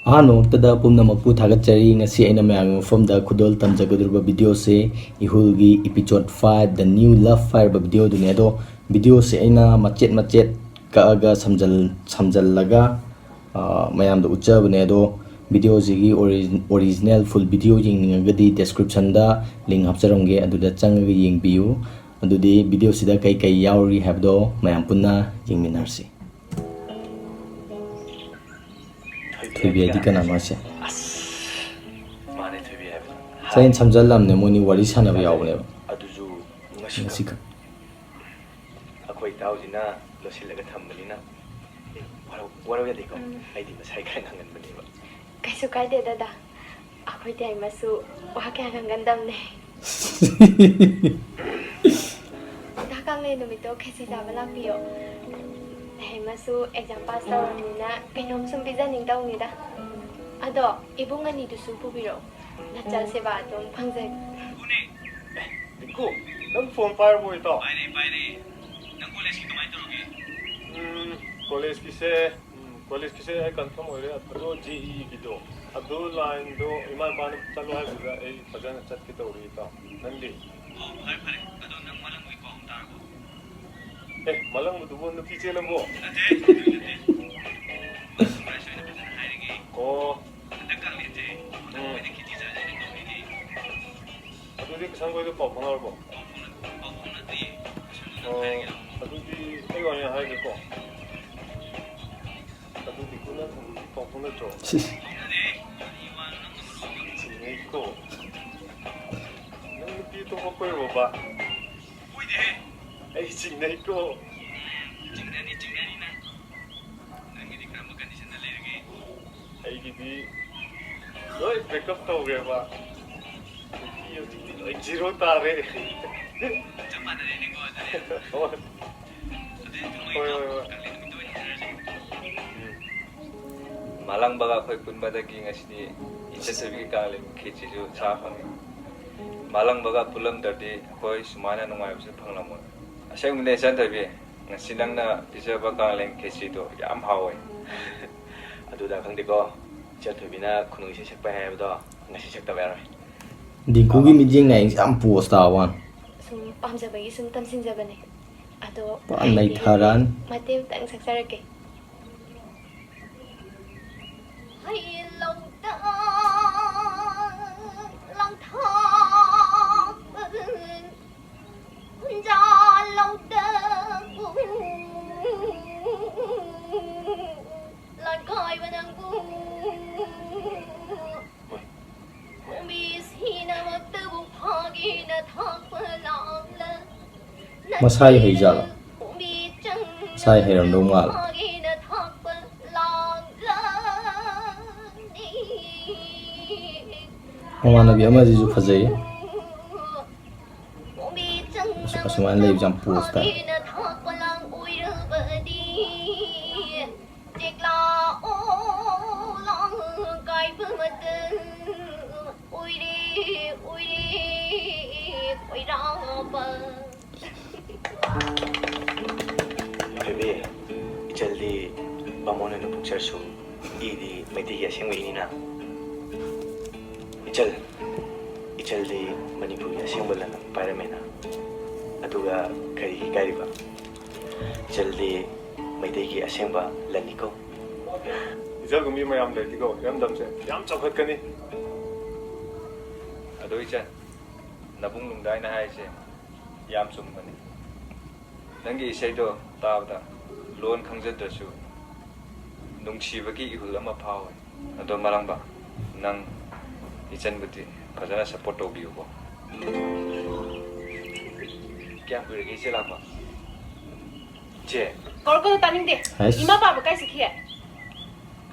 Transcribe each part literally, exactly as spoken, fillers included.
ꯑꯍꯥꯟꯕꯃꯛꯇꯗ ꯄꯨꯝꯅꯃꯛꯄꯨ ꯊꯥꯒꯠꯆꯔꯤ꯫ ꯉꯁꯤ ꯑꯩꯅ ꯃꯌꯥꯝꯒꯤ ꯃꯐꯝꯗ ꯈꯨꯗꯣꯜ ꯇꯝꯖꯒꯗꯧꯔꯤꯕ ꯚꯤꯗꯤꯑꯣꯁꯤ ꯏꯍꯨꯜꯒꯤ episode five, The New Love ꯍꯥꯏꯔꯤꯕ ꯚꯤꯗꯤꯑꯣꯗꯨꯅꯤ꯫ ꯑꯗꯣ ꯚꯤꯗꯤꯑꯣꯁꯤ ꯑꯩꯅ ꯃꯆꯦꯠ ꯃꯆꯦꯠ ꯀꯛꯑꯒ ꯁꯝꯖꯜ-, ꯁꯝꯖꯜꯂꯒ, ꯑ, ꯃꯌꯥꯝꯗ ꯎꯠꯆꯕꯅꯦ꯫ ꯑꯗꯣ ꯚꯤꯗꯤꯑꯣꯁꯤꯒꯤ ꯑꯣꯔꯤ-, original full video ꯌꯦꯡꯅꯤꯡꯉꯒꯗꯤ descriptionꯗ link ꯍꯥꯞꯆꯔꯝꯒꯦ, ꯑꯗꯨꯗ ꯆꯪꯉꯒ ꯌꯦꯡꯕꯤꯌꯨ꯫ ꯑꯗꯨꯗꯤ ꯚꯤꯗꯤꯑꯣꯁꯤꯗ ꯀꯩ ꯀꯩ ꯌꯥꯎꯔꯤ ꯍꯥꯏꯕꯗꯣ ꯃꯌꯥꯝ ꯄꯨꯟꯅ ꯌꯦꯡꯃꯤꯟꯅꯔꯁꯤ꯫ ꯊꯣꯏꯕꯤ ꯍꯥꯏꯗꯤ ꯀꯅꯥꯅꯣ ꯍꯥꯏꯁꯦ? ꯑꯁ, ꯃꯥꯅꯦ, ꯊꯣꯏꯕꯤ ꯍꯥꯏꯕꯗꯣ꯫ ꯉꯁꯥꯏ ꯑꯩꯅ ꯁꯝꯖꯜꯂꯝꯅꯦ, ꯃꯣꯏꯅꯤ ꯋꯥꯔꯤ ꯁꯥꯟꯅꯕ ꯌꯥꯎꯕꯅꯦꯕ꯫ ꯑꯗꯨꯁꯨ ꯉꯁꯤꯈꯛ꯫ ꯉꯁꯤꯈꯛ꯫ ꯑꯩꯈꯣꯏ ꯏꯇꯥꯎꯁꯤꯅ ꯂꯣꯠꯁꯤꯜꯂꯒ ꯊꯝꯕꯅꯤꯅ ꯋꯥꯔꯧ-, ꯋꯥꯔꯧ ꯌꯥꯗꯦꯀꯣ? ꯎꯝ꯫ ꯑꯩꯗꯤ ꯉꯁꯥꯏ ꯈꯔ ꯉꯥꯡꯒꯟꯕꯅꯦꯕ꯫ ꯀꯩꯁꯨ ꯀꯥꯏꯗꯦ, ꯗꯗꯥ꯫ ꯑꯩꯈꯣꯏꯗꯤ ꯍꯩꯃꯁꯨ ꯋꯥ ꯀꯌꯥ ꯉꯥꯡꯒꯟꯗꯕꯅꯦ꯫ ꯗꯥ ꯀꯥꯡꯂꯦꯟ ꯅꯨꯃꯤꯠꯇꯣ ꯈꯦꯆꯤ ꯆꯥꯕ ꯂꯥꯛꯄꯤꯌꯣ꯫ ꯍꯩꯃꯁꯨ exam pass ꯇꯧꯔꯕꯅꯤꯅ ꯀꯩꯅꯣꯝ ꯁꯨꯝ ꯄꯤꯖꯅꯤꯡꯗꯧꯅꯤꯗ꯫ ꯑꯗꯣ ꯏꯕꯨꯡ ꯑꯅꯤꯗꯨꯁꯨ ꯄꯨꯕꯤꯔꯛꯑꯣ꯫ ꯅꯆꯜ ꯁꯦꯕꯥ ꯑꯗꯨꯝ ꯐꯪꯖꯒꯦ꯫ ꯏꯀꯨ, ꯅꯪ phone ꯄꯥꯏꯔꯕꯣ, ꯏꯇꯥꯎ? ꯄꯥꯏꯔꯦ, ꯄꯥꯏꯔꯦ꯫ ꯅꯪ collegeꯀꯤ ꯀꯃꯥꯏꯅ ꯇꯧꯔꯒꯦ? ꯎꯝ, collegeꯀꯤꯁꯦ, ꯎꯝ, collegeꯀꯤꯁꯦ ꯑꯩ confirm ꯑꯣꯏꯔꯦ꯫ ꯑꯗꯣ JEEꯒꯤꯗꯣ, ꯑꯗꯨ lineꯗꯣ ꯏꯃꯥ ꯏꯄꯥꯅ ꯆꯠꯂꯣ ꯍꯥꯏꯕꯗꯨꯗ ꯑꯩ ꯐꯖꯅ ꯆꯠꯀꯦ ꯇꯧꯔꯤ, ꯏꯇꯥꯎ꯫ ꯅꯪꯗꯤ? ꯑꯣ, ꯐꯔꯦ, ꯐꯔꯦ꯫ ꯑꯗꯣ ꯅꯪ ꯃꯂꯪꯕꯒꯤ ꯄꯥꯎ ꯑꯃ ꯇꯥꯔꯕꯣ? ꯑꯦ, ꯃꯂꯪꯕꯗꯨꯕꯨ ꯅꯨꯄꯤ ꯆꯦꯜꯂꯕꯣ? ꯅꯠꯇꯦ, ꯑꯗꯨꯒꯤ ꯅꯠꯇꯦ꯫ Surprise ꯑꯣꯏꯅ ꯐꯖꯅ ꯍꯥꯏꯔꯒꯦ꯫ ꯑꯣ꯫ ꯍꯟꯗꯛ ꯀꯥꯡꯂꯦꯟꯁꯦ ꯎꯝ꯫ ꯅꯈꯣꯏꯗ ꯈꯦꯆꯤ ꯆꯥꯖꯦꯅ ꯀꯧꯔꯤꯅꯦ꯫ ꯑꯗꯨꯗꯤ ꯀꯁꯪꯈꯣꯏꯗ ꯄꯥꯎ ꯐꯥꯎꯅꯔꯕꯣ? ꯄꯥꯎ ꯐꯥꯎꯅ-, ꯄꯥꯎ ꯐꯥꯎꯅꯗ꯭ꯔꯤꯌꯦ꯫ ꯀꯁꯪꯗꯣ ꯅꯪ ꯑꯣ, ꯍꯥꯏꯔꯒꯦ ꯂꯥꯛꯑꯣ꯫ ꯑꯗꯨꯗꯤ ꯑꯩ ꯑꯣꯏꯅ ꯍꯥꯏꯒꯦꯀꯣ꯫ ꯑꯗꯨꯗꯤ ꯀꯨꯟꯅ ꯊꯝꯕꯗꯤ ꯄꯥꯎ ꯐꯥꯎꯅꯗ꯭ꯔꯣ? ꯁꯤꯁ꯫ ꯐꯥꯎꯅꯗꯦ꯫ ꯀꯔꯤ ꯋꯥꯅꯣ ꯅꯪꯅ ꯃꯔꯣꯜ ꯑꯃ? ꯆꯤꯡꯅꯩꯀꯣ꯫ ꯅꯪ ꯅꯨꯄꯤ ꯑꯇꯣꯞꯄ ꯀꯣꯏꯔꯕꯣꯕ? ꯀꯣꯏꯗꯦꯍꯦ꯫ ꯑꯩ ꯆꯤꯡꯅꯩꯀꯣ꯫ ꯎꯝ, ꯆꯤꯡꯅꯅꯤ, ꯆꯤꯡꯅꯅꯤ ꯅꯪ꯫ ꯅꯪꯒꯤꯗꯤ ꯀꯔꯝꯕ conditionꯗ ꯂꯩꯔꯒꯦ? ꯑꯩꯒꯤꯗꯤ ꯂꯣꯏ breakup ꯇꯧꯈ꯭ꯔꯦꯕ꯫ ꯅꯨꯄꯤ ꯍꯧꯖꯤꯛꯇꯤ ꯂꯣꯏ zero ꯇꯥꯔꯦ꯫ ꯆꯞ ꯃꯥꯟꯅꯔꯦꯅꯦꯀꯣ ꯑꯗꯨꯗꯤ꯫ ꯍꯣꯏ꯫ ꯑꯗꯨꯗꯤ ꯊꯝꯃꯒꯦꯀꯣ꯫ ꯍꯣꯏ, ꯍꯣꯏ, ꯍꯣꯏ꯫ ꯀꯥꯡꯂꯦꯟ ꯅꯨꯃꯤꯠꯇ ꯑꯣꯏꯅ ꯎꯅꯔꯁꯦ꯫ ꯎꯝ꯫ ꯃꯥꯂꯪꯕꯒ ꯑꯩꯈꯣꯏ ꯄꯨꯟꯕꯗꯒꯤ ꯉꯁꯤꯗꯤ ꯏꯆꯟ ꯊꯣꯏꯕꯤꯒꯤ ꯀꯥꯡꯂꯦꯟ ꯈꯦꯆꯤꯁꯨ ꯆꯥ ꯐꯪꯉꯦ꯫ ꯃꯥꯂꯪꯕꯒ ꯄꯨꯜꯂꯝꯗ꯭ꯔꯗꯤ ꯑꯩꯈꯣꯏ ꯁꯨꯃꯥꯏꯅ ꯅꯨꯡꯉꯥꯏꯕꯁꯦ ꯐꯪꯂꯝꯃꯣꯏ꯫ ꯑꯁꯦꯡꯕꯅꯦ ꯏꯆꯟ ꯊꯣꯏꯕꯤ, ꯉꯁꯤ ꯅꯪꯅ ꯄꯤꯖꯕ ꯀꯥꯡꯂꯦꯟ ꯈꯦꯆꯤꯗꯣ ꯌꯥꯝ ꯍꯥꯎꯋꯦ꯫ ꯑꯗꯨꯗ ꯈꯪꯗꯦꯀꯣ, ꯏꯆꯜ ꯊꯣꯏꯕꯤꯅ ꯈꯨꯅꯨꯡ ꯏꯁꯩ ꯁꯛꯄ ꯍꯥꯏꯕꯗꯣ ꯉꯁꯤ ꯁꯛꯇꯕ ꯌꯥꯔꯣꯏ꯫ ꯗꯤꯡꯀꯨꯒꯤ ꯃꯤꯠꯌꯦꯡ ꯅꯥꯌꯦꯡꯁꯦ ꯌꯥꯝ ꯄꯣꯁ ꯇꯥꯕ ꯋꯥꯅꯤ꯫ ꯁꯨꯝ ꯄꯥꯝꯖꯕꯒꯤ ꯁꯨꯝ ꯇꯝꯁꯤꯟꯖꯕꯅꯦ꯫ ꯑꯗꯣ ꯄꯨꯔꯥ ꯅꯩꯊꯔꯛꯑꯅꯤ꯫ ꯃꯇꯦꯛ ꯑꯃꯇꯪ ꯁꯛꯆꯔꯛꯀꯦ꯫ ꯃꯁꯥꯒꯤ ꯍꯩꯖꯥꯠꯂꯣ? ꯃꯁꯥꯒꯤ ꯍꯩꯔꯝꯗꯧ ꯃꯥꯜꯂꯦ꯫ ꯃꯃꯥꯟꯅꯕꯤ ꯑꯃꯁꯤꯁꯨ ꯐꯖꯩ꯫ ꯑꯁꯨꯃꯥꯏꯅ ꯂꯩꯕꯁꯦ ꯌꯥꯝ ꯄꯣꯁ ꯇꯥꯏ꯫ ꯊꯣꯏꯕꯤ, ꯏꯆꯜꯗꯤ ꯕꯥꯃꯣꯟ ꯑꯣꯏꯅ ꯄꯣꯛꯆꯔꯁꯨ ꯏꯗꯤ ꯃꯩꯇꯩꯒꯤ ꯑꯁꯦꯡꯕ ꯏꯅꯤꯅ꯫ ꯏꯆꯜ, ꯏꯆꯜꯗꯤ ꯃꯅꯤꯄꯨꯔꯒꯤ ꯑꯁꯦꯡꯕ ꯂꯟ ꯑꯃ ꯄꯥꯏꯔꯝꯃꯦꯅ꯫ ꯑꯗꯨꯒ ꯀꯔꯤ ꯏꯀꯥꯏꯔꯤꯕ? ꯏꯆꯜꯗꯤ ꯃꯩꯇꯩꯒꯤ ꯑꯁꯦꯡꯕ ꯂꯟꯅꯤꯀꯣ꯫ ꯏꯆꯜꯒꯨꯝꯕꯤ ꯃꯌꯥꯝ ꯂꯩꯔꯗꯤꯀꯣ ꯏꯔꯝꯗꯝꯁꯦ ꯌꯥꯝ ꯆꯥꯎꯈꯠꯀꯅꯤ꯫ ꯑꯗꯣ ꯏꯆꯟ, ꯅꯕꯨꯡ ꯂꯨꯡꯗꯥꯏꯅ ꯍꯥꯏꯁꯦ ꯌꯥꯝ ꯆꯨꯝꯕꯅꯤ꯫ ꯅꯪꯒꯤ ꯏꯁꯩꯗꯣ ꯇꯥꯕꯗ ꯂꯣꯟ ꯈꯪꯖꯗ꯭ꯔꯁꯨ ꯅꯨꯡꯁꯤꯕꯒꯤ ꯏꯍꯨꯜ ꯑꯃ ꯐꯥꯎꯋꯦ꯫ ꯑꯗꯣ ꯃꯔꯥꯡꯕ, ꯅꯪ ꯏꯆꯟꯕꯨꯗꯤ ꯐꯖꯅ ꯁꯞꯄꯣꯔꯠ ꯇꯧꯕꯤꯌꯨꯀꯣ꯫ ꯀꯌꯥꯝ ꯀꯨꯏꯔꯒꯦ ꯏꯆꯦ ꯂꯥꯛꯄ? ꯏꯆꯦ꯫ ꯀꯧꯔꯛꯀꯅꯨ, ꯇꯥꯅꯤꯡꯗꯦ꯫ ꯍꯩꯁ꯫ ꯏꯃꯥ ꯄꯥꯕ ꯀꯥꯏ ꯆꯠꯈꯤꯌꯦ?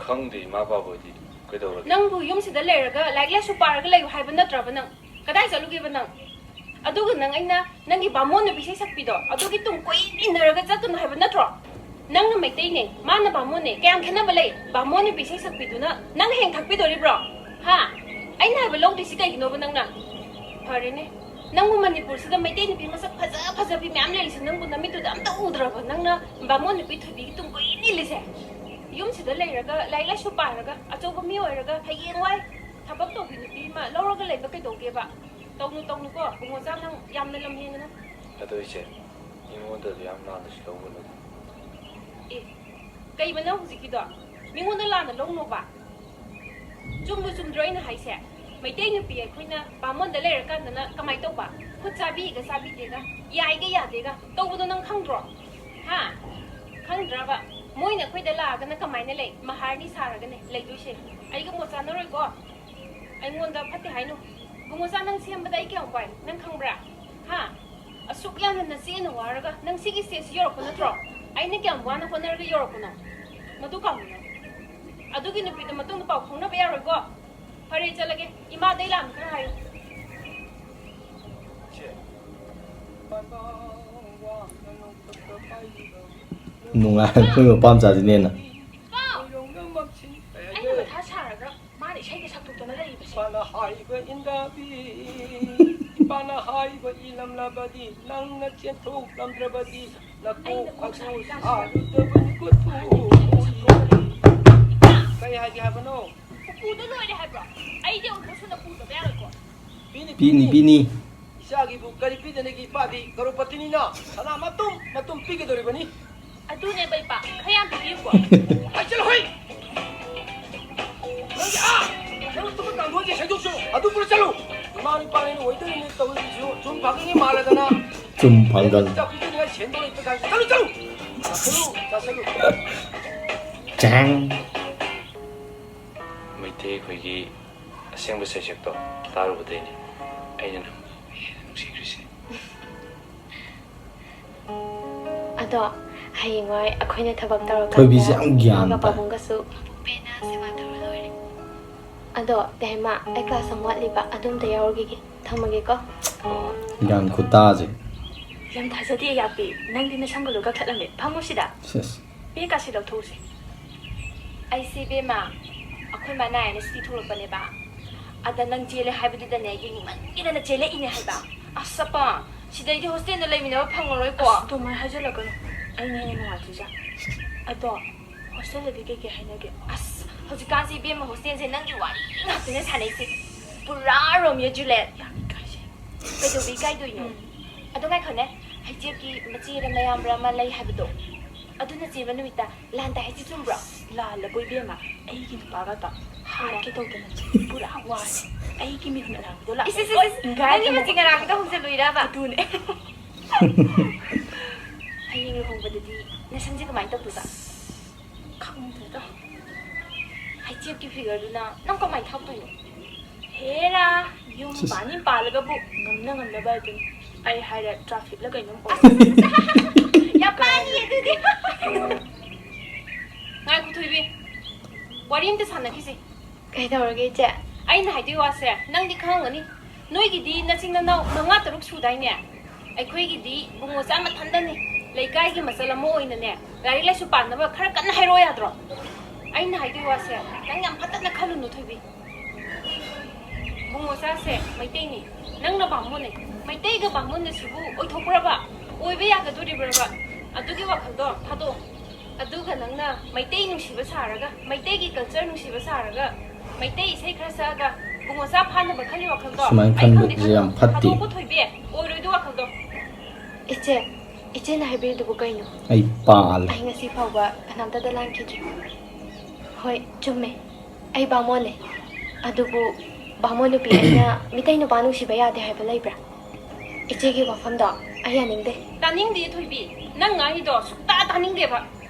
ꯈꯪꯗꯦ ꯏꯃꯥ ꯄꯥꯕꯗꯤ꯫ ꯀꯩꯗꯧꯔꯒꯦ? ꯅꯪꯕꯨ ꯌꯨꯝꯁꯤꯗ ꯂꯩꯔꯒ ꯂꯥꯏꯔꯤꯛ ꯂꯥꯏꯁꯨ ꯄꯥꯔꯒ ꯂꯩꯌꯨ ꯍꯥꯏꯕ ꯅꯠꯇ꯭ꯔꯕ ꯅꯪ? ꯀꯗꯥꯏ ꯆꯠꯂꯨꯒꯦꯕ ꯅꯪ? ꯑꯗꯨꯒ ꯅꯪ ꯑꯩꯅ ꯅꯪꯒꯤ ꯕꯥꯃꯣꯟ ꯅꯨꯄꯤ ꯏꯁꯩ ꯁꯛꯄꯤꯗꯣ ꯑꯗꯨꯒꯤ ꯇꯨꯡ ꯀꯣꯏ ꯏꯟꯅꯔꯒ ꯆꯠꯀꯅꯨ ꯍꯥꯏꯕ ꯅꯠꯇ꯭ꯔꯣ? ꯅꯪꯅ ꯃꯩꯇꯩꯅꯦ, ꯃꯥꯅ ꯕꯥꯃꯣꯟꯅꯦ, ꯀꯌꯥꯝ ꯈꯦꯠꯅꯕ ꯂꯩ? ꯕꯥꯃꯣꯟ ꯅꯨꯄꯤ ꯏꯁꯩ ꯁꯛꯄꯤꯗꯨꯅ ꯅꯪ ꯍꯌꯦꯡ ꯊꯛꯄꯤꯗꯣꯔꯤꯕ꯭ꯔꯣ? ꯍꯥ? ꯑꯩꯅ ꯍꯥꯏꯕ ꯂꯧꯗ꯭ꯔꯤꯁꯤ ꯀꯩꯒꯤꯅꯣꯕ ꯅꯪꯅ? ꯐꯔꯦꯅꯦ, ꯅꯪꯕꯨ ꯃꯅꯤꯄꯨꯔꯁꯤꯗ ꯃꯩꯇꯩ ꯅꯨꯄꯤ ꯃꯁꯛ ꯐꯖ ꯐꯖꯕꯤ ꯃꯌꯥꯝ ꯂꯩꯔꯤꯁꯦ ꯅꯪꯕꯨ ꯅꯃꯤꯠꯇꯨꯗ ꯑꯝꯇ ꯎꯗ꯭ꯔꯕꯣ? ꯅꯪꯅ ꯕꯥꯃꯣꯟ ꯅꯨꯄꯤ ꯊꯣꯏꯕꯤꯒꯤ ꯇꯨꯡ ꯀꯣꯏ ꯏꯜꯂꯤꯁꯦ? ꯌꯨꯝꯁꯤꯗ ꯂꯩꯔꯒ ꯂꯥꯏꯔꯤꯛ ꯂꯥꯏꯁꯨ ꯄꯥꯔꯒ ꯑꯆꯧꯕ ꯃꯤ ꯑꯣꯏꯔꯒ ꯍꯌꯦꯡꯋꯥꯏ ꯊꯕꯛ ꯇꯧꯕꯤ ꯅꯨꯄꯤ ꯑꯃ ꯂꯧꯔꯒ ꯂꯩꯕ ꯀꯩꯗꯧꯒꯦꯕ? ꯇꯧꯅꯨ, ꯇꯧꯅꯨꯀꯣ, ꯕꯨꯡꯉꯣꯆꯥ, ꯅꯪ ꯌꯥꯝꯅ ꯂꯝ ꯍꯦꯟꯒꯅꯨ꯫ ꯑꯗꯣ ꯏꯆꯦ, ꯃꯤꯉꯣꯟꯗ ꯑꯗꯨ ꯌꯥꯝ ꯂꯥꯟꯅꯁꯨ ꯂꯧꯒꯅꯨꯗ꯫ ꯑꯦ, ꯀꯩꯕ ꯅꯪ ꯍꯧꯖꯤꯛꯀꯤꯗꯣ? ꯃꯤꯉꯣꯟꯗ ꯂꯥꯟꯅ ꯂꯧꯅꯣꯕ? ꯆꯨꯝꯕꯨ ꯆꯨꯝꯗ꯭ꯔꯣ ꯑꯩꯅ ꯍꯥꯏꯁꯦ? ꯃꯩꯇꯩ ꯅꯨꯄꯤ ꯑꯩꯈꯣꯏꯅ ꯕꯥꯃꯣꯟꯗ ꯂꯩꯔꯀꯥꯟꯗꯅ ꯀꯃꯥꯏꯅ ꯇꯧꯕ? ꯈꯨꯠ ꯆꯥꯕꯤꯒ ꯆꯥꯕꯤꯗꯦꯒ, ꯌꯥꯏꯒ ꯌꯥꯗꯦꯒ ꯇꯧꯕꯗꯣ ꯅꯪ ꯈꯪꯗ꯭ꯔꯣ? ꯍꯥ? ꯈꯪꯗ꯭ꯔꯕ? ꯃꯣꯏꯅ ꯑꯩꯈꯣꯏꯗ ꯂꯥꯛꯑꯒꯅ ꯀꯃꯥꯏꯅ ꯂꯩ? ꯃꯍꯥꯔꯅꯤ ꯁꯥꯔꯒꯅꯦ ꯂꯩꯗꯣꯏꯁꯦ꯫ ꯑꯩꯒ ꯃꯣꯠ ꯆꯥꯅꯔꯣꯏꯀꯣ꯫ ꯑꯩꯉꯣꯟꯗ ꯐꯠꯇꯦ ꯍꯥꯏꯅꯨ꯫ ꯕꯨꯡꯉꯣꯆꯥ, ꯅꯪ ꯁꯦꯝꯕꯗ ꯑꯩ ꯀꯌꯥꯝ ꯋꯥꯏ ꯅꯪ ꯈꯪꯕ꯭ꯔꯥ? ꯍꯥ? ꯑꯁꯨꯛ ꯌꯥꯝꯅ ꯅꯆꯦꯅ ꯋꯥꯔꯒ ꯅꯪ ꯁꯤꯒꯤ ꯁ꯭ꯇꯦꯖꯁꯤ ꯌꯧꯔꯛꯄ ꯅꯠꯇ꯭ꯔꯣ? ꯑꯩꯅ ꯀꯌꯥꯝ ꯋꯥꯅ ꯍꯣꯠꯅꯔꯒ ꯌꯧꯔꯛꯄꯅꯣ? ꯃꯗꯨ ꯀꯥꯎꯅꯨ ꯅꯪ꯫ ꯑꯗꯨꯒꯤ ꯅꯨꯄꯤꯗꯣ ꯃꯇꯨꯡꯗ ꯄꯥꯎ ꯐꯥꯎꯅꯕ ꯌꯥꯔꯣꯏꯀꯣ꯫ ꯐꯔꯦ, ꯆꯠꯂꯒꯦ꯫ ꯏꯃꯥꯗ ꯑꯩ ꯂꯥꯛꯑꯝꯃꯦ ꯈꯔ ꯍꯥꯏꯌꯨ꯫ ꯅꯨꯡꯉꯥꯏ, ꯑꯩꯈꯣꯏ ꯃꯄꯥ ꯃꯆꯥꯁꯤꯅꯦꯅ꯫ ꯄꯥꯎ! ꯑꯩꯅ ꯃꯊꯥ ꯁꯥꯔꯒ ꯃꯥꯅ ꯏꯁꯩꯒ ꯁꯛꯇꯣꯛꯇꯅ ꯂꯩꯔꯤꯕꯁꯦ꯫ ꯏꯄꯥꯅ ꯍꯥꯏꯕ ꯏꯟꯗꯕꯤ, ꯏꯄꯥꯅ ꯍꯥꯏꯕ ꯏꯂꯝꯂꯕꯗꯤ ꯅꯪꯅ ꯆꯦꯟꯊꯣꯛꯂꯝꯗ꯭ꯔꯕꯗꯤ ꯅꯀꯣꯛ ꯑꯩꯅ ꯀꯣꯛ ꯑꯗꯨ ꯁꯥꯔꯤꯀꯥꯟꯁꯤꯗ ꯁꯥꯔꯨꯗꯕꯅꯤ ꯀꯨꯊꯨ꯫ ꯏꯁꯩꯒ ꯁꯛꯇꯣꯛꯇꯅ ꯂꯩꯔꯤꯕꯁꯦ꯫ ꯀꯩ ꯍꯥꯏꯒꯦ ꯍꯥꯏꯕꯅꯣ? ꯎꯄꯨꯗꯣ ꯂꯣꯏꯔꯦ ꯍꯥꯏꯕ꯭ꯔꯣ? ꯑꯩꯗꯤ ꯑꯃꯨꯛ ꯁꯨꯅ ꯄꯨꯗꯕ ꯌꯥꯔꯣꯏꯀꯣ꯫ ꯄꯤꯅꯤ, ꯄꯤꯅꯤ, ꯄꯤꯅꯤ꯫ ꯏꯆꯥꯒꯤꯕꯨ ꯀꯔꯤ ꯄꯤꯗꯅꯒꯤ? ꯏꯄꯥꯗꯤ ꯀꯔꯣꯔꯄꯇꯤꯅꯤꯅ ꯁꯅꯥ ꯃꯇꯨꯝ ꯃꯇꯨꯝ ꯄꯤꯒꯗꯧꯔꯤꯕꯅꯤ꯫ ꯑꯗꯨꯅꯦꯕ ꯏꯄꯥ, ꯈꯔ ꯌꯥꯝ ꯄꯤꯕꯤꯌꯨꯀꯣ꯫ ꯑꯩ ꯆꯠꯂꯣ ꯍꯣꯏ! ꯅꯪꯒꯤ ꯑꯥ! ꯅꯪ ꯇꯨꯝꯕ ꯀꯥꯡꯊꯣꯟꯁꯦ ꯁꯦꯡꯗꯣꯛꯆꯔꯣ꯫ ꯑꯗꯨ ꯄꯨꯔ ꯆꯠꯂꯨ꯫ ꯏꯃꯥ ꯅꯨꯄꯥꯅꯤꯅ ꯑꯣꯏꯗꯣꯔꯤꯅꯤ ꯇꯧꯔꯤꯁꯤꯁꯨ ꯆꯨꯝ ꯐꯥꯒꯅꯤ ꯃꯥꯜꯂꯗꯅ꯫ ꯆꯨꯝ ꯐꯥꯒꯅꯤ꯫ ꯆꯥꯛ ꯄꯤꯖꯅꯤꯡꯉꯥꯏ ꯁꯦꯟꯗꯣ ꯂꯩꯇ꯭ꯔ ꯀꯥꯟꯁꯤꯗ꯫ ꯆꯠꯂꯨ, ꯆꯠꯂꯨ! ꯆꯥꯁꯜꯂꯨ, ꯆꯥꯁꯜꯂꯨ꯫ ꯆꯥꯡ꯫ ꯃꯩꯇꯩ ꯑꯩꯈꯣꯏꯒꯤ ꯑꯁꯦꯡꯕ ꯁꯩꯁꯛꯇꯣ ꯇꯥꯔꯨꯕꯗꯩꯅꯦ ꯑꯩꯅ ꯅꯪꯕꯨ ꯍꯦꯟꯅ ꯅꯨꯡꯁꯤꯈ꯭ꯔꯤꯁꯦ꯫ ꯑꯗꯣ ꯍꯌꯦꯡꯋꯥꯏ ꯑꯩꯈꯣꯏꯅ ꯊꯕꯛ ꯇꯧꯔꯀꯥꯟꯗ ꯊꯣꯏꯕꯤꯁꯦ ꯌꯥꯝ ꯒ꯭ꯌꯥꯟ ꯏꯃꯥꯒ ꯇꯥꯏ꯫ ꯄꯥꯕꯨꯡꯒꯁꯨ ꯄꯦꯟꯅ ꯁꯦꯕꯥ ꯇꯧꯔ ꯂꯣꯏꯔꯦ꯫ ꯑꯗꯣ ꯇꯦꯍꯦꯃꯥ, ꯑꯩ ꯀ꯭ꯂꯥꯁ ꯑꯃ ꯋꯥꯠꯂꯤꯕ, ꯑꯗꯨ ꯑꯝꯇ ꯌꯥꯎꯔꯨꯈꯤꯒꯦ꯫ ꯊꯝꯃꯒꯦꯀꯣ꯫ ꯒ꯭ꯌꯥꯟ ꯈꯨꯇꯥꯁꯦ꯫ ꯌꯥꯝ ꯊꯥꯖꯗꯦ ꯌꯥꯄꯤ, ꯅꯪꯗꯤ ꯅꯁꯝꯒ ꯂꯣꯏ ꯀꯛꯊꯠꯂꯝꯃꯦ꯫ ꯐꯝꯃꯣ ꯁꯤꯗ꯫ ꯁꯦꯁ꯫ ꯕꯦꯛꯀꯥꯁꯤ ꯂꯧꯊꯣꯛꯎꯁꯦ꯫ ꯑꯩꯁꯦ ꯏꯕꯦꯝꯃ, ꯑꯩꯈꯣꯏ ꯃꯥ ꯅꯥꯏꯅ ꯁꯨꯇꯤ ꯊꯣꯛꯂꯛꯄꯅꯦꯕ꯫ ꯑꯗ ꯅꯪ ꯆꯦꯜꯂꯦ ꯍꯥꯏꯕꯗꯨꯗꯅꯦ, ꯌꯦꯡꯅꯤꯡꯃꯟꯒꯤꯗꯅ ꯆꯦꯜꯂꯛꯏꯅꯦ ꯍꯥꯏꯕ꯫ ꯑꯁ ꯑꯄꯥ, ꯁꯤꯗꯩꯗꯤ ꯍꯣꯁꯇꯦꯜꯗ ꯂꯩꯃꯤꯟꯅꯕ ꯐꯪꯉꯔꯣꯏꯀꯣ꯫ ꯑꯁ, ꯑꯗꯨꯃꯥꯏꯅ ꯍꯥꯏꯖꯜꯂꯛꯀꯅꯨ꯫ ꯑꯩꯅ ꯍꯦꯟꯅ ꯅꯨꯡꯉꯥꯏꯇ꯭ꯔꯤꯁꯦ꯫ ꯑꯗꯣ ꯍꯣꯁꯇꯦꯜꯗꯗꯤ ꯀꯩꯀꯩ ꯍꯥꯏꯅꯒꯦ? ꯑꯁ, ꯍꯧꯖꯤꯛꯀꯥꯟꯁꯤ ꯏꯕꯦꯝꯃ ꯍꯣꯁꯇꯦꯜꯁꯦ ꯅꯪꯒꯤ ꯋꯥꯔꯤ ꯉꯥꯛꯇꯅꯦ ꯁꯥꯟꯅꯩꯁꯦ꯫ ꯄꯨꯔꯥ ꯔꯣꯃꯤꯌꯣ ꯖꯨꯂꯦꯠ꯫ ꯌꯥꯝ ꯏꯀꯥꯏꯖꯩ꯫ ꯀꯩꯗꯧꯕ ꯏꯀꯥꯏꯗꯣꯏꯅꯣ? ꯎꯝ꯫ ꯑꯗꯣ ꯉꯥꯏꯈꯣꯅꯦ, ꯍꯩꯖꯦꯞꯀꯤ ꯃꯆꯦꯔ ꯃꯌꯥꯝꯕ꯭ꯔ ꯑꯃ ꯂꯩ ꯍꯥꯏꯕꯗꯣ, ꯑꯗꯨꯅ ꯆꯦꯟꯕ ꯅꯨꯃꯤꯠꯇ ꯂꯥꯟꯗꯥꯏ ꯍꯥꯏꯁꯤ ꯆꯨꯝꯕ꯭ꯔꯣ? ꯂꯥꯜꯂꯕꯣ ꯏꯕꯦꯝꯃ? ꯑꯩꯒꯤ ꯅꯨꯄꯥꯒ ꯇꯣ ꯍꯥꯠꯀꯦ ꯇꯧꯗꯅ ꯄꯨꯔꯥ ꯋꯥꯔꯦ꯫ ꯑꯩꯒꯤ ꯃꯤꯍꯨꯟ ꯑꯔꯥꯡꯕꯤꯗꯣ ꯂꯥꯛꯑꯦ꯫ ꯏꯁ, ꯏꯁ, ꯏꯁ, ꯏꯁ꯫ ꯂꯣꯏ ꯏꯪꯒꯥꯏ ꯅꯪꯒꯤ ꯊꯝꯃꯣ꯫ ꯃꯆꯤꯡ ꯑꯔꯥꯡꯕꯤꯗꯣ ꯍꯣꯡꯖꯜꯂꯨꯏꯔꯕ? ꯑꯗꯨꯅꯦ꯫ ꯍꯌꯦꯡ ꯂꯨꯍꯣꯡꯕꯗꯗꯤ ꯅꯁꯝꯁꯦ ꯀꯃꯥꯏꯅ ꯇꯧꯗꯣꯏꯕ? ꯈꯪꯗꯦꯗ꯫ ꯍꯩꯆꯦꯞꯀꯤ ꯐꯤꯒꯔꯗꯨꯅ ꯅꯪ ꯀꯃꯥꯏꯅ ꯊꯥꯛꯇꯣꯏꯅꯣ? ꯍꯦꯔꯥ, ꯌꯨꯝ ꯁꯤꯁ꯫ ꯄꯥꯟꯅꯤ ꯄꯥꯜꯂꯒꯕꯨ ꯉꯝꯅ ꯉꯝꯅꯕ ꯑꯗꯨꯅꯤ꯫ ꯑꯩ ꯍꯥꯏꯔꯦ, ꯇ꯭ꯔꯥꯐꯤꯛꯂ ꯀꯩꯅꯣꯝ ꯑꯣꯏ꯫ ꯑꯁ, ꯑꯁ, ꯑꯁ, ꯑꯁ, ꯌꯥꯝ ꯄꯥꯅꯤꯌꯦ ꯑꯗꯨꯗꯤ꯫ ꯉꯥꯏꯈꯣ ꯊꯣꯏꯕꯤ, ꯋꯥꯔꯤ ꯑꯝꯇ ꯁꯥꯟꯅꯈꯤꯁꯦ꯫ ꯀꯩꯗꯧꯔꯒꯦ ꯏꯆꯦ? ꯑꯩꯅ ꯍꯥꯏꯗꯣꯏ ꯋꯥꯁꯦ ꯅꯪꯗꯤ ꯈꯪꯉꯝꯒꯅꯤ꯫ ꯅꯣꯏꯒꯤꯗꯤ ꯅꯆꯤꯟ ꯅꯅꯥꯎ ꯃꯉꯥ ꯇꯔꯨꯛ ꯁꯨꯗꯥꯏꯅꯦ? ꯑꯩꯈꯣꯏꯒꯤꯗꯤ ꯏꯕꯨꯡꯉꯣꯆꯥ ꯃꯊꯟꯇꯅꯤ꯫ ꯂꯩꯀꯥꯏꯒꯤ ꯃꯆꯜ ꯑꯃ ꯑꯣꯏꯅꯅꯦ, ꯂꯥꯏꯔꯤꯛ ꯂꯥꯏꯁꯨ ꯄꯥꯅꯕ ꯈꯔ ꯀꯟꯅ ꯍꯥꯏꯔꯛꯑꯣ ꯌꯥꯗ꯭ꯔꯣ? ꯑꯩꯅ ꯍꯥꯏꯗꯣꯏ ꯋꯥꯁꯦ ꯅꯪ ꯌꯥꯝ ꯐꯖꯅ ꯈꯜꯂꯨꯅꯨ ꯊꯣꯏꯕꯤ꯫ ꯏꯕꯨꯡꯉꯣꯆꯥꯁꯦ ꯃꯩꯇꯩꯅꯤ, ꯅꯪꯅ ꯕꯥꯃꯣꯟꯅꯦ꯫ ꯃꯩꯇꯩꯒ ꯕꯥꯃꯣꯟꯅ ꯁꯤꯕꯨ ꯑꯣꯏꯊꯣꯛꯄ꯭ꯔꯕ? ꯑꯣꯏꯕ ꯌꯥꯒꯗꯣꯔꯤꯕ꯭ꯔꯕ? ꯑꯗꯨꯒꯤ ꯋꯥꯈꯜꯗꯣ ꯊꯥꯗꯣꯛꯑꯣ꯫ ꯑꯗꯨꯒ ꯅꯪꯅ ꯃꯩꯇꯩ ꯅꯨꯡꯁꯤꯕ ꯁꯥꯔꯒ, ꯃꯩꯇꯩꯒꯤ culture ꯅꯨꯡꯁꯤꯕ ꯁꯥꯔꯒ, ꯃꯩꯇꯩ ꯏꯁꯩ ꯈꯔ ꯁꯛꯑꯒ ꯏꯕꯨꯡꯉꯣꯆꯥ ꯐꯥꯅꯕ ꯈꯜꯂꯤ ꯋꯥꯈꯜꯗꯣ ꯁꯨꯃꯥꯏꯅ ꯑꯩ ꯈꯪꯗꯦ ꯈꯟꯕꯁꯦ ꯈꯜꯂꯣ꯫ ꯌꯥꯝ ꯐꯠꯇꯦ꯫ ꯊꯥꯗꯣꯛꯄ ꯊꯣꯏꯕꯤ, ꯑꯣꯏꯔꯣꯏꯗꯣ ꯋꯥꯈꯜꯗꯣ꯫ ꯏꯆꯦ, ꯏꯆꯦꯅ ꯍꯥꯏꯕꯤꯔꯤꯗꯨꯕꯨ ꯀꯩꯅꯣ? ꯑꯩ ꯄꯥꯜꯂꯦ꯫ ꯑꯩ ꯉꯁꯤ ꯐꯥꯎꯕ ꯀꯅꯥꯝꯇꯗ ꯂꯥꯟꯈꯤꯗ꯭ꯔꯤ꯫ ꯍꯣꯏ, ꯆꯨꯝꯃꯦ꯫ ꯑꯩ ꯕꯥꯃꯣꯟꯅꯦ꯫ ꯑꯗꯨꯕꯨ ꯕꯥꯃꯣꯟ ꯅꯨꯄꯤ ꯑꯩꯅ ꯃꯤꯇꯩ ꯅꯨꯄꯥ ꯅꯨꯡꯁꯤꯕ ꯌꯥꯗꯦ ꯍꯥꯏꯕ ꯂꯩꯕ꯭ꯔꯥ? ꯏꯆꯦꯒꯤ ꯋꯥꯐꯝꯗꯣ ꯑꯩ ꯌꯥꯅꯤꯡꯗꯦ꯫ ꯇꯥꯅꯤꯡꯗꯦ ꯊꯣꯏꯕꯤ, ꯅꯪ ꯉꯥꯡꯉꯤꯗꯣ ꯁꯨꯛꯇꯥ ꯇꯥꯅꯤꯡꯗꯦꯕ꯫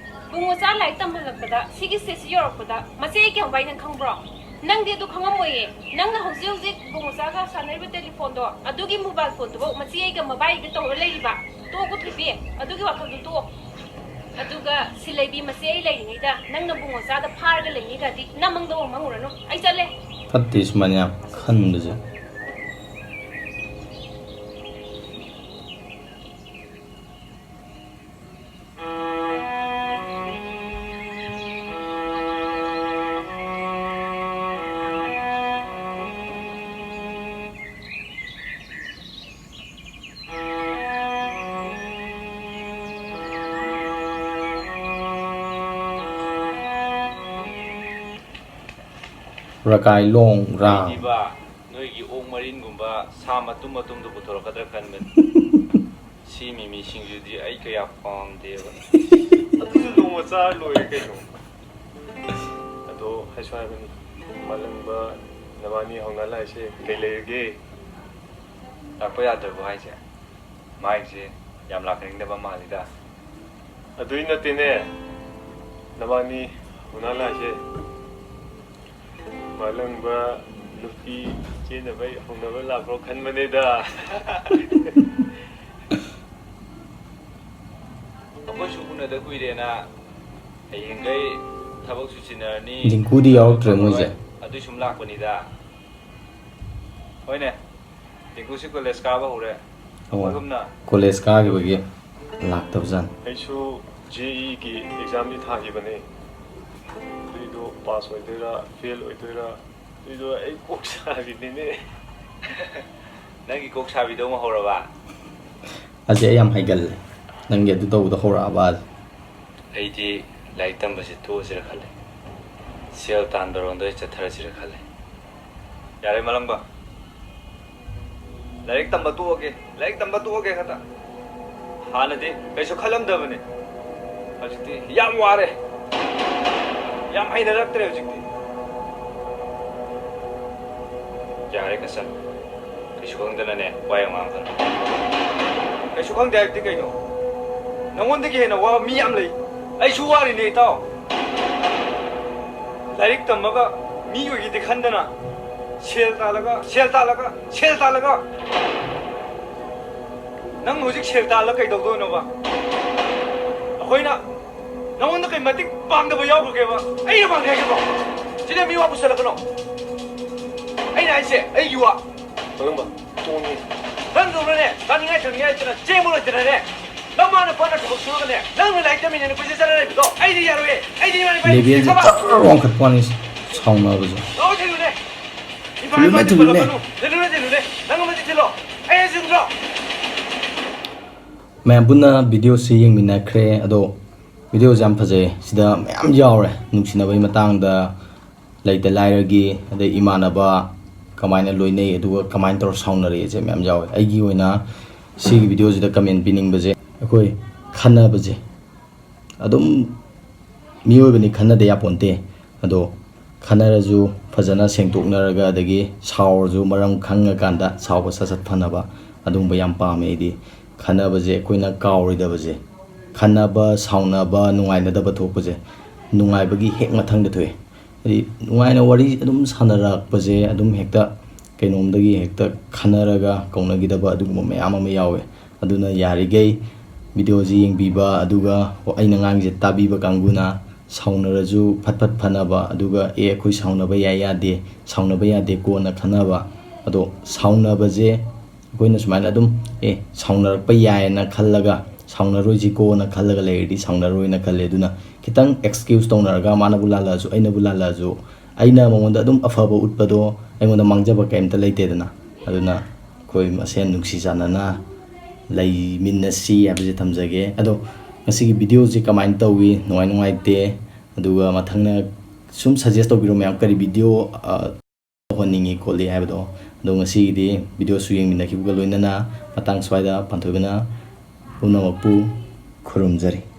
ꯕꯨꯡꯉꯣꯆꯥ ꯂꯥꯏꯔꯤꯛ ꯇꯝꯍꯜꯂꯛꯄꯗ ꯁꯤꯒꯤ stage ꯁꯤ ꯌꯧꯔꯛꯄꯗ ꯃꯆꯦ ꯑꯩ ꯀꯌꯥꯝ ꯋꯥꯏ ꯅꯪ ꯈꯪꯕ꯭ꯔꯣ? ꯅꯪꯗꯤ ꯑꯗꯨ ꯈꯪꯉꯝꯃꯣꯏꯌꯦ꯫ ꯅꯪꯅ ꯍꯧꯖꯤꯛ ꯍꯧꯖꯤꯛ ꯕꯨꯡꯉꯣꯆꯥꯒ ꯁꯥꯟꯅꯔꯤꯕ telephone ꯗꯣ, ꯑꯗꯨꯒꯤ mobile phone ꯗꯨꯐꯥꯎ ꯃꯆꯦ ꯑꯩꯒ ꯃꯕꯥꯏꯒ ꯇꯧꯔ ꯂꯩꯔꯤꯕ꯫ ꯇꯣꯛꯑꯣ ꯊꯣꯏꯕꯤ, ꯑꯗꯨꯒꯤ ꯋꯥꯈꯜꯗꯨ ꯇꯣꯛꯑꯣ꯫ ꯑꯗꯨꯒ ꯁꯤꯜꯂꯩꯕꯤ ꯃꯆꯦ ꯑꯩ ꯂꯩꯔꯤꯉꯩꯗ ꯅꯪꯅ ꯕꯨꯡꯉꯣꯆꯥꯗ ꯐꯥꯔꯒ ꯂꯩꯅꯤꯒꯗꯤ ꯅꯃꯪꯗ ꯑꯃꯨꯛ ꯃꯪꯉꯨꯔꯅꯨ꯫ ꯑꯩ ꯆꯠꯂꯦ꯫ ꯐꯠꯇꯦ ꯁꯨꯃꯥꯏꯅ ꯌꯥꯝ ꯈꯟꯕꯁꯦ꯫ ꯔꯀꯥꯏ ꯂꯣꯡ ꯔꯥ꯫ ꯑꯩꯗꯤꯕ ꯅꯣꯏꯒꯤ ꯑꯣꯛ ꯃꯔꯤꯟꯒꯨꯝꯕ ꯁꯥ ꯃꯇꯨꯝ ꯃꯇꯨꯝꯗꯣ ꯄꯨꯊꯣꯔꯛꯀꯗ꯭ꯔꯥ ꯈꯟꯕꯅꯤ꯫ ꯁꯤ ꯃꯤꯃꯤ ꯁꯤꯡꯖꯨꯗꯤ ꯑꯩ ꯀꯌꯥ ꯄꯥꯝꯗꯦꯕ꯫ ꯑꯗꯨꯁꯨ ꯅꯣꯡꯃ ꯆꯥꯔ ꯂꯣꯏꯔꯦ ꯀꯩꯅꯣ꯫ ꯑꯗꯣ ꯍꯥꯏꯁꯨ ꯍꯥꯏꯕꯅꯤ, ꯃꯥꯂꯪꯕ ꯅꯕꯥꯅꯤ ꯍꯧꯅ ꯂꯥꯛꯏꯁꯦ ꯀꯩ ꯂꯩꯔꯒꯦ? ꯂꯥꯛꯄ ꯌꯥꯗ꯭ꯔꯕꯣ ꯍꯥꯏꯁꯦ? ꯃꯥꯏꯁꯦ ꯌꯥꯝ ꯂꯥꯛꯅꯤꯡꯗꯕ ꯃꯥꯜꯂꯤꯗ꯫ ꯑꯗꯨꯏ ꯅꯠꯇꯦꯅꯦ, ꯅꯕꯥꯅꯤ ꯍꯧꯅ ꯂꯥꯛꯏꯁꯦ ꯃꯥꯂꯪꯕ ꯅꯨꯄꯤ ꯆꯦꯟꯅꯕꯩ ꯍꯧꯅꯕ ꯂꯥꯛꯄ꯭ꯔꯣ ꯈꯟꯕꯅꯦꯗ꯫ ꯑꯩꯈꯣꯏꯁꯨ ꯎꯅꯗ ꯀꯨꯏꯔꯦꯅ ꯍꯌꯦꯡꯈꯩ ꯊꯕꯛꯁꯨ ꯆꯤꯟꯅꯔꯅꯤ꯫ ꯗꯤꯡꯀꯨꯗꯤ ꯌꯥꯎꯔꯛꯇ꯭ꯔꯦ ꯃꯣꯏꯁꯦ꯫ ꯑꯗꯨꯏ ꯁꯨꯝ ꯂꯥꯛꯄꯅꯤꯗ꯫ ꯍꯣꯏꯅꯦ, ꯗꯤꯡꯀꯨꯁꯤ ꯀꯣꯂꯦꯖ ꯀꯥꯕ ꯍꯧꯔꯦ꯫ ꯑꯣ, ꯑꯩꯈꯣꯏꯒꯨꯝꯅ ꯀꯣꯂꯦꯖ ꯀꯥꯈꯤꯕꯒꯤ ꯂꯥꯛꯇꯕꯖꯥꯠꯅꯤ꯫ ꯑꯩꯁꯨ ꯖꯦ ꯏꯒꯤ ꯑꯦꯛꯖꯥꯝꯗꯤ ꯊꯥꯈꯤꯕꯅꯦ꯫ ꯑꯗꯨꯏꯗꯣ ꯄꯥꯁ ꯑꯣꯏꯗꯣꯏꯔꯥ ꯐꯦꯜ ꯑꯣꯏꯗꯣꯏꯔꯥ, ꯑꯗꯨꯏꯗꯣ ꯑꯩ ꯀꯣꯛ ꯁꯥꯔꯤꯅꯤꯅꯦ꯫ ꯅꯪꯒꯤ ꯀꯣꯛ ꯁꯥꯕꯤꯗꯧ ꯑꯃ ꯍꯧꯔꯕ? ꯑꯁꯤ ꯑꯩ ꯌꯥꯝ ꯍꯩꯒꯜꯂꯦ, ꯅꯪꯒꯤ ꯑꯗꯨ ꯇꯧꯕꯗꯣ ꯍꯧꯔꯛꯑꯕ ꯑꯁꯤ꯫ ꯑꯩꯗꯤ ꯂꯥꯏꯔꯤꯛ ꯇꯝꯕꯁꯦ ꯇꯣꯛꯑꯁꯤꯔ ꯈꯜꯂꯦ꯫ ꯁꯦꯜ ꯇꯥꯟꯕꯔꯣꯝꯗ ꯑꯣꯏꯅ ꯆꯠꯊꯔꯁꯤꯔ ꯈꯜꯂꯦ꯫ ꯌꯥꯔꯦ ꯃꯥꯂꯪꯕ, ꯂꯥꯏꯔꯤꯛ ꯇꯝꯕ ꯇꯣꯛꯑꯒꯦ, ꯂꯥꯏꯔꯤꯛ ꯇꯝꯕ ꯇꯣꯛꯑꯒꯦ ꯈꯛꯇ꯫ ꯍꯥꯟꯅꯗꯤ ꯀꯩꯁꯨ ꯈꯜꯂꯝꯗꯕꯅꯤ, ꯍꯧꯖꯤꯛꯇꯤ ꯌꯥꯝ ꯋꯥꯔꯦ, ꯌꯥꯝ ꯍꯩꯅꯔꯛꯇ꯭ꯔꯦ ꯍꯧꯖꯤꯛꯇꯤ꯫ ꯌꯥꯔꯦ ꯀꯆꯟ, ꯀꯩꯁꯨ ꯈꯪꯗꯅꯅꯦ ꯋꯥ ꯌꯥꯝ ꯉꯥꯡꯒꯅꯨ꯫ ꯀꯩꯁꯨ ꯈꯪꯗꯦ ꯍꯥꯏꯕꯗꯤ ꯀꯩꯅꯣ? ꯅꯉꯣꯟꯗꯒꯤ ꯍꯦꯟꯅ ꯋꯥꯕ ꯃꯤ ꯌꯥꯝ ꯂꯩ꯫ ꯑꯩꯁꯨ ꯋꯥꯔꯤꯅꯦ ꯏꯇꯥꯎ꯫ ꯂꯥꯏꯔꯤꯛ ꯇꯝꯃꯒ ꯃꯤ ꯑꯣꯏꯒꯦꯗꯤ ꯈꯟꯗꯅ ꯁꯦꯜ ꯇꯥꯜꯂꯒ, ꯁꯦꯜ ꯇꯥꯜꯂꯒ, ꯁꯦꯜ ꯇꯥꯜꯂꯒ ꯅꯪ ꯍꯧꯖꯤꯛ ꯁꯦꯜ ꯇꯥꯜꯂ ꯀꯩꯗꯧꯗꯣꯏꯅꯣꯕ? ꯑꯩꯈꯣꯏꯅ ꯅꯉꯣꯟꯗ ꯀꯩ ꯃꯇꯤꯛ ꯄꯥꯡꯗꯕ ꯌꯥꯎꯈ꯭ꯔꯒꯦꯕ? ꯑꯩꯅ ꯄꯥꯡꯒꯦ ꯍꯥꯏꯒꯦꯕ? ꯁꯤꯗ ꯃꯤ ꯋꯥ ꯄꯨꯁꯜꯂꯛꯀꯅꯣ꯫ ꯑꯩꯅ ꯍꯥꯏꯁꯦ ꯑꯩꯒꯤ ꯋꯥ꯫ ꯃꯥꯂꯪꯕ, ꯇꯣꯡꯉꯤ꯫ ꯅꯪꯗꯧꯅꯅꯦ ꯆꯥꯅꯤꯡꯉꯥꯏ ꯊꯛꯅꯤꯡꯉꯥꯏ ꯂꯩꯇꯅ ꯆꯦꯡꯕ ꯂꯩꯇꯅꯅꯦ ꯅꯃꯥꯅ ꯄꯥꯅ ꯊꯕꯛ ꯁꯨꯔꯒꯅꯦ ꯅꯪꯅ ꯂꯥꯏꯔꯤꯛ ꯇꯝꯃꯤꯅꯦꯅ ꯀꯣꯏꯆꯠ ꯆꯠꯂ ꯂꯩꯕꯗꯣ ꯑꯩꯗꯤ ꯌꯥꯔꯣꯏꯌꯦ꯫ ꯑꯩꯗꯤ ꯏꯃꯥ ꯏꯄꯥ ꯂꯦꯚꯦꯜꯁꯦ ꯊꯕꯛ ꯖꯔ ꯋꯥꯡꯈꯠꯄ ꯋꯥꯅꯤ ꯁꯥꯎꯅꯕꯁꯦ꯫ ꯂꯥꯛꯑꯣ ꯊꯤꯜꯂꯨꯅꯦ꯫ ꯏꯃꯥ ꯊꯤꯜꯂꯨꯅꯦ, ꯏꯄꯥꯗꯤ ꯊꯤꯜꯂꯨꯅꯦ꯫ ꯄꯜꯂꯛꯀꯅꯨ꯫ ꯊꯤꯜꯂꯨꯅꯦ, ꯊꯤꯜꯂꯨꯅꯦ꯫ ꯅꯪ ꯑꯃꯗꯤ ꯊꯤꯜꯂꯣ꯫ ꯑꯩ ꯍꯥꯏꯁꯤ ꯈꯪꯗ꯭ꯔꯣ? ꯃꯌꯥꯝ ꯄꯨꯟꯅ ꯚꯤꯗꯤꯑꯣꯁꯤ ꯌꯦꯡꯃꯤꯟꯅꯈ꯭ꯔꯦ꯫ ꯑꯗꯣ ꯚꯤꯗꯤꯑꯣꯁꯦ ꯌꯥꯝ ꯐꯖꯩ, ꯁꯤꯗ ꯃꯌꯥꯝ ꯌꯥꯎꯔꯦ, ꯅꯨꯡꯁꯤꯅꯕꯒꯤ ꯃꯇꯥꯡꯗ, ꯂꯩꯇ ꯂꯥꯏꯔꯒꯤ, ꯑꯗꯩ ꯏꯃꯥꯟꯅꯕ ꯀꯃꯥꯏꯅ ꯂꯣꯏꯅꯩ, ꯑꯗꯨꯒ ꯀꯃꯥꯏꯅ ꯇꯧꯔ ꯁꯥꯎꯅꯔꯛꯏꯁꯦ ꯃꯌꯥꯝ ꯌꯥꯎꯋꯦ꯫ ꯑꯩꯒꯤ ꯑꯣꯏꯅ ꯁꯤꯒꯤ ꯚꯤꯗꯤꯑꯣꯁꯤꯗ ꯀꯃꯦꯟ ꯄꯤꯅꯤꯡꯕꯁꯦ, ꯑꯩꯈꯣꯏ ꯈꯟꯅꯕꯁꯦ ꯑꯗꯨꯝ ꯃꯤꯑꯣꯏꯕꯅꯤ, ꯈꯟꯅꯗ ꯌꯥꯄꯣꯟꯇꯦ꯫ ꯑꯗꯣ ꯈꯟꯅꯔꯁꯨ ꯐꯖꯅ ꯁꯦꯡꯗꯣꯛꯅꯔꯒ, ꯑꯗꯒꯤ ꯁꯥꯎꯔꯁꯨ ꯃꯔꯝ ꯈꯪꯉꯀꯥꯟꯗ ꯁꯥꯎꯕ ꯁꯠ ꯁꯠ ꯐꯅꯕ, ꯑꯗꯨꯒꯨꯝꯕ ꯌꯥꯝ ꯄꯥꯝꯃꯦ ꯑꯩꯗꯤ꯫ ꯈꯟꯅꯕꯁꯦ ꯑꯩꯈꯣꯏꯅ ꯀꯥꯎꯔꯣꯏꯗꯕꯁꯦ, ꯈꯟꯅꯕ, ꯁꯥꯎꯅꯕ, ꯅꯨꯡꯉꯥꯏꯅꯗꯕ ꯊꯣꯛꯄꯁꯦ ꯅꯨꯡꯉꯥꯏꯕꯒꯤ ꯍꯦꯛ ꯃꯊꯪꯗ ꯊꯣꯛꯑꯦ꯫ ꯍꯥꯏꯗꯤ ꯅꯨꯡꯉꯥꯏꯅ ꯋꯥꯔꯤ ꯑꯗꯨꯝ ꯁꯥꯟꯅꯔꯛꯄꯁꯦ ꯑꯗꯨꯝ ꯍꯦꯛꯇ ꯀꯩꯅꯣꯝꯗꯒꯤ ꯍꯦꯛꯇ ꯈꯟꯅꯔꯒ ꯀꯧꯅꯈꯤꯗꯕ ꯑꯗꯨꯒꯨꯝꯕ ꯃꯌꯥꯝ ꯑꯃ ꯌꯥꯎꯋꯦ꯫ ꯑꯗꯨꯅ ꯌꯥꯔꯤꯈꯩ ꯚꯤꯗꯤꯑꯣꯁꯤ ꯌꯦꯡꯕꯤꯕ, ꯑꯗꯨꯒ ꯑꯩꯅ ꯉꯥꯡꯉꯤꯁꯦ ꯇꯥꯕꯤꯕ ꯀꯥꯡꯕꯨꯅ ꯁꯥꯎꯅꯔꯁꯨ ꯐꯠ ꯐꯠ ꯐꯅꯕ, ꯑꯗꯨꯒ "ꯑꯦ, ꯑꯩꯈꯣꯏ ꯁꯥꯎꯅꯕ ꯌꯥꯏ ꯌꯥꯗꯦ, ꯁꯥꯎꯅꯕ ꯌꯥꯗꯦꯀꯣꯅ" ꯈꯟꯅꯕ꯫ ꯑꯗꯣ ꯁꯥꯎꯅꯕꯁꯦ ꯑꯩꯈꯣꯏꯅ ꯁꯨꯃꯥꯏꯅ ꯑꯗꯨꯝ "ꯑꯦ, ꯁꯥꯎꯅꯔꯛꯄ ꯌꯥꯏꯌꯦꯅ" ꯈꯜꯂꯒ, "ꯁꯥꯎꯅꯔꯣꯏꯁꯤꯀꯣꯅ" ꯈꯜꯂꯒ ꯂꯩꯔꯗꯤ ꯁꯥꯎꯅꯔꯣꯏꯅ ꯈꯜꯂꯦ꯫ ꯑꯗꯨꯅ ꯈꯤꯇꯪ ꯑꯦꯛꯁꯀ꯭ꯌꯨꯁ ꯇꯧꯅꯔꯒ, ꯃꯥꯅꯕꯨ ꯂꯥꯜꯂꯛꯑꯁꯨ, ꯑꯩꯅꯕꯨ ꯂꯥꯜꯂꯛꯑꯁꯨ, ꯑꯩꯅ ꯃꯉꯣꯟꯗ ꯑꯗꯨꯝ ꯑꯐꯕ ꯎꯠꯄꯗꯣ ꯑꯩꯉꯣꯟꯗ ꯃꯥꯡꯖꯕ ꯀꯩꯝꯇ ꯂꯩꯇꯦꯗꯅ꯫ ꯑꯗꯨꯅ ꯑꯩꯈꯣꯏ ꯃꯁꯦꯟ ꯅꯨꯡꯁꯤ ꯆꯥꯟꯅꯅ ꯂꯩꯃꯤꯟꯅꯁꯤ ꯍꯥꯏꯕꯁꯦ ꯊꯝꯖꯒꯦ꯫ ꯑꯗꯣ ꯉꯁꯤꯒꯤ ꯚꯤꯗꯤꯑꯣꯁꯦ ꯀꯃꯥꯏꯅ ꯇꯧꯋꯤ, ꯅꯨꯡꯉꯥꯏ ꯅꯨꯡꯉꯥꯏꯇꯦ, ꯑꯗꯨꯒ ꯃꯊꯪꯅ ꯁꯨꯝ ꯁꯖꯦꯁ ꯇꯧꯕꯤꯔꯣ ꯃꯌꯥꯝ, ꯀꯔꯤ ꯚꯤꯗꯤꯑꯣ, ꯑ, ꯇꯧꯍꯟꯅꯤꯡꯉꯤ ꯈꯣꯠꯂꯤ ꯍꯥꯏꯕꯗꯣ꯫ ꯑꯗꯣ ꯉꯁꯤꯒꯤꯗꯤ ꯚꯤꯗꯤꯑꯣꯁꯨ ꯌꯦꯡꯃꯤꯟꯅꯈꯤꯕꯒ ꯂꯣꯏꯅꯅ ꯃꯇꯥꯡ ꯁ꯭ꯋꯥꯏꯗ ꯄꯥꯟꯊꯣꯏꯕꯅ ꯄꯨꯝꯅꯃꯛꯄꯨ ꯈꯨꯔꯨꯝꯖꯔꯤ꯫